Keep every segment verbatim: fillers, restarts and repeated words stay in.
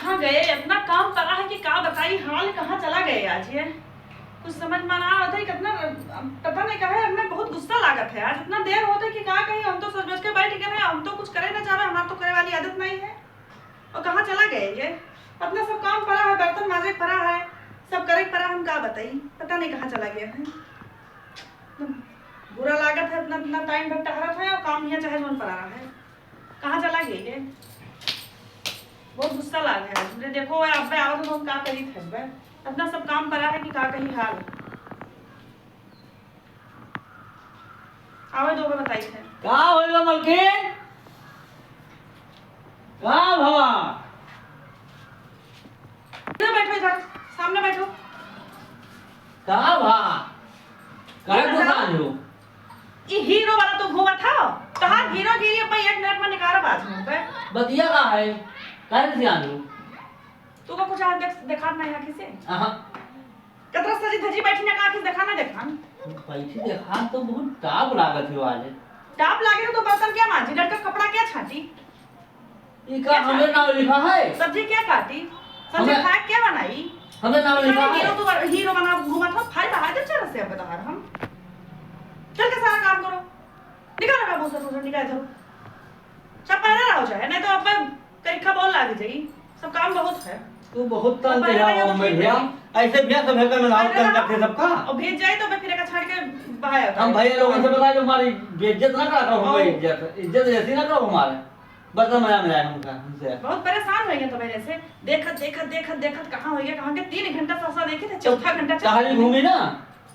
कहाँ गए? इतना काम पड़ा है कि का बताई, हाल कहाँ चला गए आज ये? कुछ समझ में ना आवत है, कितना पता नहीं कहे, हमें बहुत गुस्सा लागत है आज। इतना देर होत है कि का कही, हम तो सोच सोच के बैठ गए हैं, हम तो कुछ करे ना चाहे, हमार तो करे वाली आदत नहीं है। और कहाँ चला गए ये? इतना सब काम पड़ा है, बर्तन माजे के पड़ा है, सब करे के पड़ा, हम का बताई, पता नहीं कहाँ चला गया है। बुरा लागत है, इतना, इतना टाइम भर टहरत है और काम यहाँ चाहे जौन पड़ा है। कहाँ चला गया ये? बहुत गुस्सा लाग है। हमरे देखो, वह अब्बे आवत तो हम का करी थे अब्बे? इतना सब काम पड़ा है कि का कही हाल। आवे दो, बताई थे। का होइल बा मलकिन? का भवा? इधर बैठो, इधर सामने बैठो। का भा? काहे बताओ। गुस्सा हो? ई हीरो वाला तू घूमत हो? तहार हीरोगिरी अब एक मिनट में निकाल बाज में बे। बतिया का है? काहे से आलू? तू का कुछ आज देख, देखा नहीं आँखी से? आहा। कतरा सजी धजी बैठी ना, का आँखी से देखा ना देखा? बैठी देखा तो बहुत टाप लागत हो आज। टाप लागे तो बर्तन क्या मांजी? लड़का कपड़ा क्या छाटी? ई का क्या हमें छाटी? नाम लिखा है? सब्जी क्या काटी? सब्जी हमें, खाए क्या बनाई? हमें नाम लिखा है? हीरो तो हीरो बना घूमत हो, फाइल बहा दे चल से अब तहार हम। चल के सारा काम करो। निकाल रहा भूसा, भूसा निकाल दो। सब पहले रहो चाहे, नहीं तो अब करीखा बोल लाग जाई। सब काम बहुत है। तू बहुत तंग पहले है रहो वो तो मैं ठीक भैया। है। ऐसे भैया सब हेकर में लाओ पहले तंग रहो। करते सबका। और भेज जाए तो मैं फिर एक छाड़ के बाहर आता हम है। भैया लोगों से बता दो, हमारी बेइज्जत ना करा करो, हमारी हाँ। इज्जत, इज्जत ऐसी ना करो हमारे। बर्तन मजा मिला है हमका, हमसे। बहुत परेशान हो गए तो मेरे से। देखत, देखत, देखत, देखत कहाँ हो गया, कहाँ के तीन घंटा सासा देखे थे, चौथा घंटा चला कहानी गया। घूमी ना,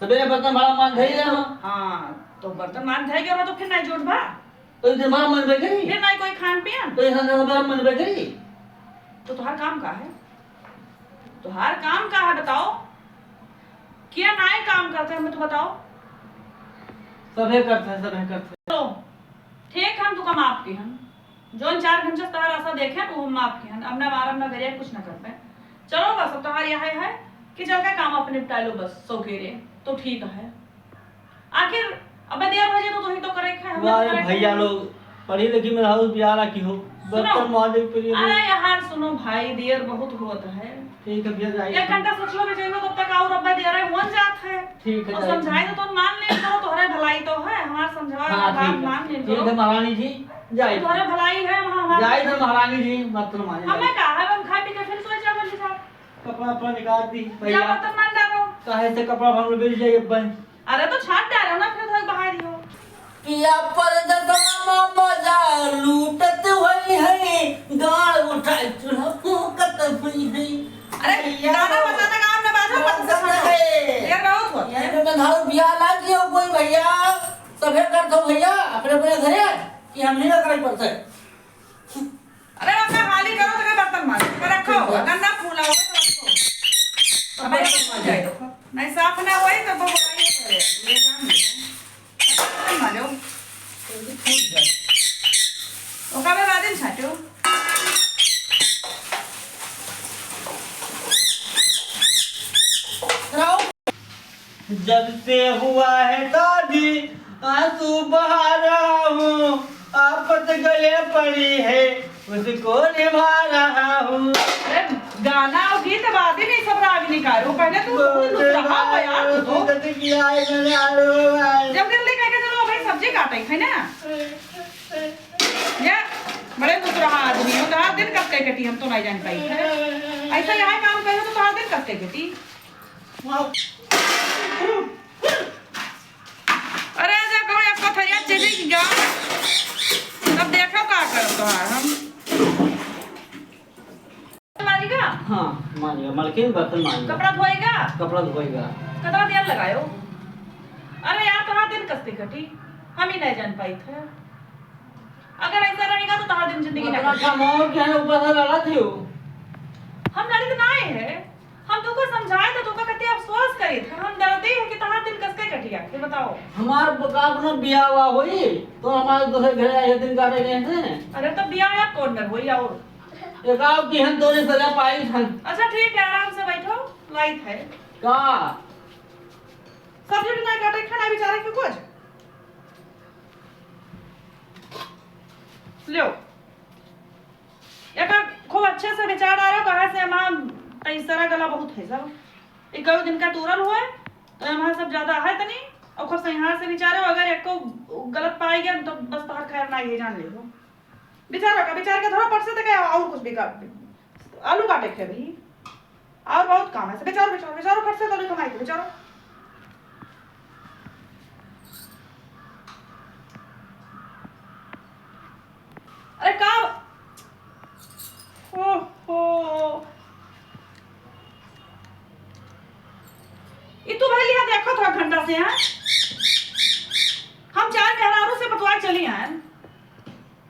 सवेरे बर्तन बड़ा मान धई रहे हो। हाँ, तो बर्तन मान धई गया तो फिर नहीं जोड़ बा। तो इधर बड़ा मन बैठे ही। फिर नहीं कोई खान पियन। तो इधर बड़ा मन बैठे ही। तो तुम्हारा काम का है? तुम्हारा काम का है बताओ? क्या नाय काम करते हैं, हमें तो बताओ। सभे करते हैं, सभे करते हैं। तो ठीक, हम तुका माफ की हम। जौन चार घंटे से तोहार आशा देखे, वो हम माफ की हम। अब ना मारब, ना बेरे, कुछ ना कर पाए। चलो बस, अब तोहार यह है कि चल के काम अपने निपटा लो बस, सौकेरे। तो ठीक है। आखिर अबे देर हो जाए तो तू ही तो करे खाए, हम वाह, करे भैया खाए। लोग पढ़ी लिखी में रहो, प्यारा की हो। सुनो। बर्तन मांजे के लिए अरे यार, सुनो भाई, देर बहुत होत है। ठीक है भैया, जाइए। एक घंटा सोच लो, बेचारे लोग तब तक और अब्बा दे रहे, हुन जात है। ठीक है, और जाइए। समझाए तो तुम मान ले, तो तोहरे भलाई तो है, हमार समझावा हाँ, बात ठीक है। मान ले ठीक तो। है महारानी जी, जाइए। तोहरे भलाई है, वहाँ हमार जाइए तो महारानी जी, मत तो मानिए। हमें का है, हम खा पी के फिर सोए जावन के साथ। कपड़ा, कपड़ा निकाल दी, जा भैया। बर्तन मान डालो। काहे से कपड़ा भंग बिगड़ जाए, अब्बा। अरे तो छाट डालो ना, फिर धोई बहारी हो। पिया परदेसवा में मजा लूटत होई है, गाड़ उठाई चूल्हा फूंकत होई है। अरे, भैया गाना हो। बजाना गाँव में बाजो, मत बजाना सुनो। है। ये बहुत होत है। यहाँ पे बंधाऊ बियाह ना कियो कोई भैया, सभे करत हो भैया, अपने अपने घरे, कि हम ही ना करे पड़ते। अरे, अपना हाली करो तो बर्तन मांजो, पर रखो, ठीक है। गंदा फूला हुआ तो रखो। अब बर्तन मांजो। नहीं, साफ ना होई तो वो बुराई है, ले जान दो। बर्तन मांजो। ओका में बादे में छाटो। रहो। जब से हुआ है शादी, आंसू बहा रहा हूँ, आफत गले पड़ी है, उसको निभा रहा हूँ। अरे, गाना और गीत बादे में सब राग निकालो, पहले तू खुद रहा हो यार, तू तो। जल्दी जल्दी कह के चलो भाई, सब्जी काटे है ना। या, बड़े मुसरहा आदमी हो, तो दिन कब के कटी हम तो नहीं जान पाई। ऐसा यहाँ काम करो तो तोहार दिन कब के कटी। अरे, जा कहो, एक पथरिया चली गई गाँव। तब देखो का करब तोहार हम। मारेगा? हाँ, मारेगा। मलकिन बर्तन मारेगा। कपड़ा धोएगा? कपड़ा धोएगा। कितना देर लगायो? अरे यार, तोहार दिन कस्ते कटी? हम ही नहीं जान पाई थे। अगर ऐसा रहेगा तो तोहार दिन जिंदगी ना कटी। कमाओ क्या है, ऊपर से लड़ा थी हो। हम लड़ित ना आए हैं। हम तुमको समझाए थे, तुमको कहते अफसोस करे थे। हम डरते हैं कि तहार दिन कसके कटिया, ये बताओ। हमार बका अपना बियाह हुआ होई, तो हमारे दूसरे घर आए दिन काटे गए थे। अरे तो बियाह या कौन घर होई और? एक आओ कि हम दोनों सजा पाई हन। अच्छा ठीक है, आराम से बैठो, लाइट है। का? सब्जी भी नहीं काटे, खाना भी चारे के कुछ। लो। एकर खूब अच्छे से विचार डारो, काहे से हमार तैसरा गला बहुत है सब। इक्कीस दिन का तूरल हुए, तो हमार सब ज्यादा है तनी, और खूब सैहार से विचारो, अगर एको गलत पाई गया, तो बस तोहर खैर ना, ये जान ले हो। विचारो का, विचार के थोड़ा पट से तक और कुछ भी कर दे। आलू काटे के अभी, और बहुत काम है। विचारो, विचारो, विचारो, फट से तो कमाई के, विचारो। अरे का, ओहो, ई तू भाई लिहा देखो थोड़ा घंटा से, हैं? हम चार मेहरारू से बतवा चली हैं।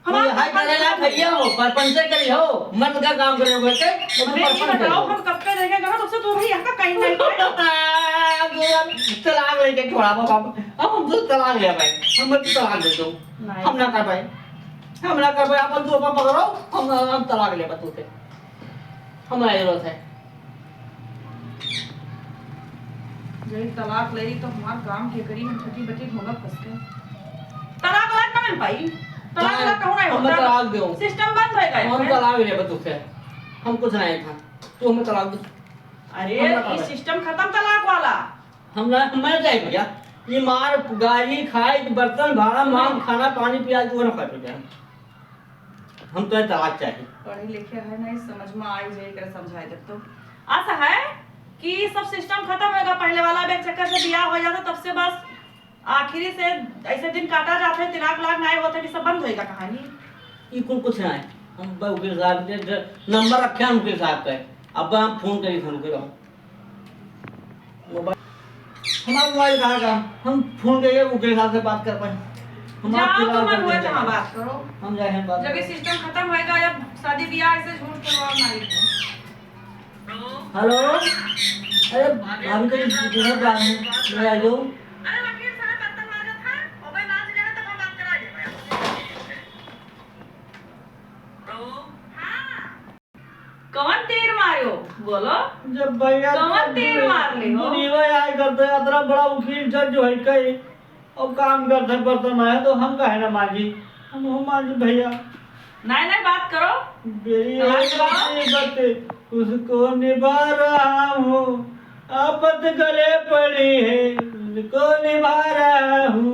हम तो आप ये हाई करेला भैया हो, परपंच से करी हो, मर्द का काम करे हो, बेटे, वो तो मर्द परपंच बताओ, हो। हम कब के देखे करो, तुमसे तो भाई यहाँ का कहीं नहीं पाए। तलाक लेके छोड़ा बाबा, अब हम तो तलाक ले भाई, हम तो तलाक दे दो, नहीं। हम ना कर पाए, हम ना कर पाए, अपन तो अपन पकड़ो, हम, हम तलाक ले बतू से, हमारा जरूरत है। जब तलाक ले तो हमार काम के करी, हम छोटी बच्ची ढोंगा फंस गए। तलाक वलाक ना मिल पाई, तलाक वलाक कहूँ नहीं हम होता। तलाक दो। सिस्टम बंद होएगा हम इसमें। तलाक ले बतू से, हम कुछ नहीं था, तू हमें तलाक दे। अरे, हम ना ये पावे। सिस्टम खत्म तलाक वाला। हम ना, हम ना जाए भैया। ये मार, गाली, खाए, बर्तन, भाड़ा, मांग, हाँ। खाना, पानी, पिया, तू ना खाए भैया। हम तो तलाक चाहिए। पढ़े लिखे है नहीं, समझ में आई जाए, एकरा समझाए देब तो। ऐसा है कि सब सिस्टम खत्म होएगा, पहले वाला। अब एक चक्कर से बियाह हो जाता, तब से बस आखिरी से ऐसे दिन काटा जाते, तिलाक लाक ना होते कि सब बंद होएगा कहानी। ई कुल कुछ ना है। हम ब-, वकील साहब के ज-, नंबर रखे हैं वकील साहब का। अब हम फोन करी थे, रुके रहो। मोबाइल, हमारा मोबाइल कहाँ का? हम फोन करिए, वकील साहब से बात कर पाए। हम जाओ, आपके तो इलाज मन कर हुए देंगे। जहाँ बात करो। हम जाए हैं बात जब ये करें। सिस्टम खत्म होएगा, जब शादी ब्याह ऐसे झूठ करवाओ ना। हेलो, अरे भाभी तो घर पे आ गए, मैं आ जाऊँ। अरे वकील साहब, बर्तन मांजत है, मोबाइल मांज ले, तब हम बात करा लेंगे। कौन तीर मारो? बोलो। जब भैया कौन तीर मार ले हो? दुनिया आए करते, अतरा बड़ा वकील जज जो है कई, और काम करते बर्तन है तो हम काहे ना मांजी, हम हो मांजी भैया। नहीं, नहीं, बात करो। मेरी बात एक करो। मुसीबत उसको निभा रहा हूँ, आफत गले पड़ी है उसको निभा रहा हूँ।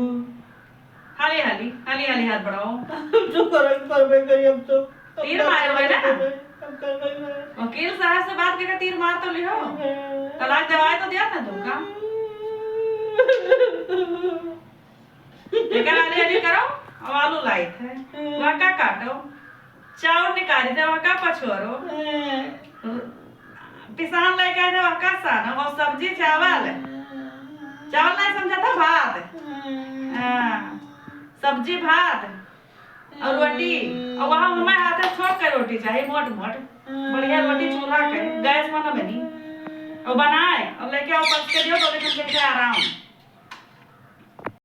हाली, हाली, हाली, हाली हाथ बढ़ाओ। अब तो करे, करबे करी, अब तो, अब तीर मारे हुए ना। अब करबे करे। वकील साहब से बात करके तीर मार तो लिहो। तलाक दवाई तो दिया था तुमका। लेकिन हाली हाली करो, अब आलू लाई थे, वहका काटो, चाउर निकाली थे, वहका पछोरो। पिसान लेके आए थे, वहका सानो, और सब्जी चावल। चावल नहीं समझा था, भात। हाँ, सब्जी भात और रोटी। और वहाँ हमारे हाथ में छोट के रोटी चाहिए, मोट मोट। बढ़िया रोटी चूल्हा के, गैस में ना बनी। और बनाए और लेके आओ, पस के दियो तो लेकिन कैसे आराम।